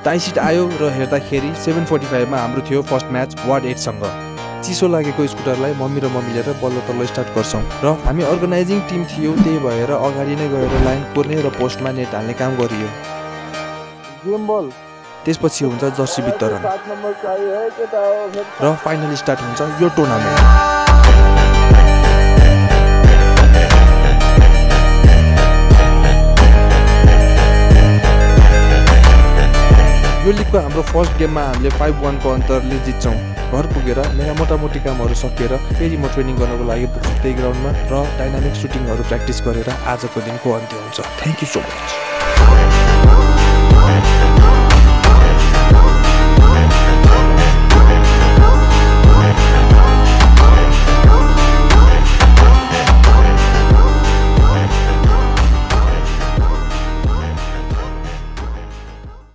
Tie seat आयो र हेर्दाखेरि 7:45 मा हाम्रो थियो फर्स्ट म्याच वार्ड 8 सँग। चिसो लागेको स्कुटरलाई मम्मी र म मिलेर बल्ल तल्ल स्टार्ट गर्छौँ र हामी अर्गनाइजिङ टिम थियो, त्यही भएर अगाडि नै गएर लाइन कोर्ने र पोस्टमा नेट हाल्ने काम गरियो। गेम बल त्यसपछि हुन्छ जर्सी वितरण र फाइनली स्टार्ट हुन्छ यो टुर्नामेन्ट। यो लिगको हाम्रो फर्स्ट गेममा हामीले 5-1 को अन्तरले जित्छौँ। घर पुगेर मेरा मोटामोटी कामहरू सकेर फेरि म ट्रेनिङ गर्नको लागि पुग्छु त्यही ग्राउन्डमा र डाइनामिक सुटिङहरू प्र्याक्टिस गरेर आजको दिनको अन्त्य हुन्छ। Thank you so much.